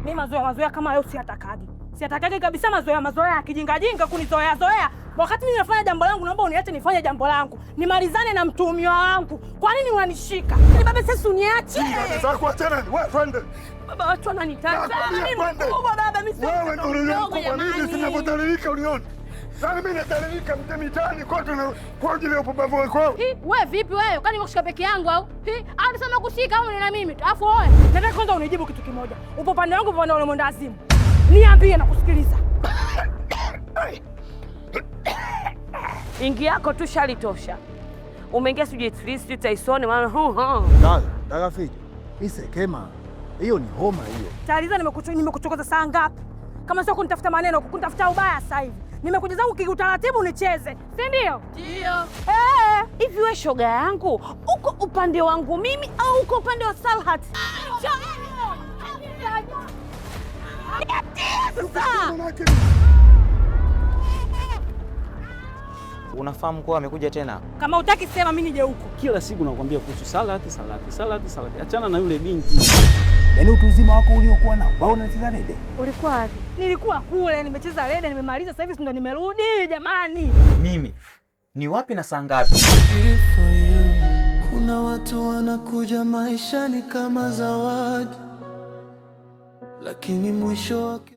Mimi mazoea mazoea kama hayo siyatakagi. Siyatakagi kabisa mazoea mazoea ya kijinga jinga kunizoea zoea. Wakati mimi nafanya jambo langu, naomba uniache nifanye jambo langu. Nimalizane na mtuhumiwa wangu. Kwa nini unanishika? Ni baba, sasa uniache. Sasa achana, wewe twende. Baba, watu wananitaka. Nakwambia Mimi twende. mkubwa baba, mimi sio Wewe mtoto ndio ulio mdogo mkubwa, mimi jamani. sinavyodhalilika uliona. Sasa mimi nadhalilika mitaani kote na kwa ajili ya upumbavu wako. Hi, wewe vipi wewe? Kwani nimekushika peke yangu au? Hi, au nisema kushika au na mimi tu? Afu wewe. Nataka kwanza unijibu kitu kimoja. Upo upande wangu, upande wa ule mwendawazimu? Niambie na kusikiliza. Ingi yako tu shalitosha. Umeingia sijui Jet sijui Tyson maana hu hu. Dada, dada Fiji, isekema hiyo ni homa hiyo. Taarifa, nimekuchokoza saa ngapi? Kama sio kunitafuta maneno, kunitafuta ubaya sasa hivi. Nimekuja zangu kiutaratibu nicheze, si ndio? Ndio. Eh. Hivi we shoga yangu, uko upande wangu mimi au uko upande wa Salhat? Sasa Manake Unafahamu kuwa amekuja tena? Kama utaki sema mimi nije huko. Kila siku nakwambia kuhusu Salati, Salati, Salati, Salati. Achana na yule binti. Yaani utu uzima wako uliokuwa nao, wewe unacheza rede. Ulikuwa wapi? Nilikuwa kule nimecheza rede, nimemaliza sasa hivi ndo nimerudi jamani. Mimi ni wapi na saa ngapi? Kuna watu wanakuja maishani kama zawadi, lakini mwisho wake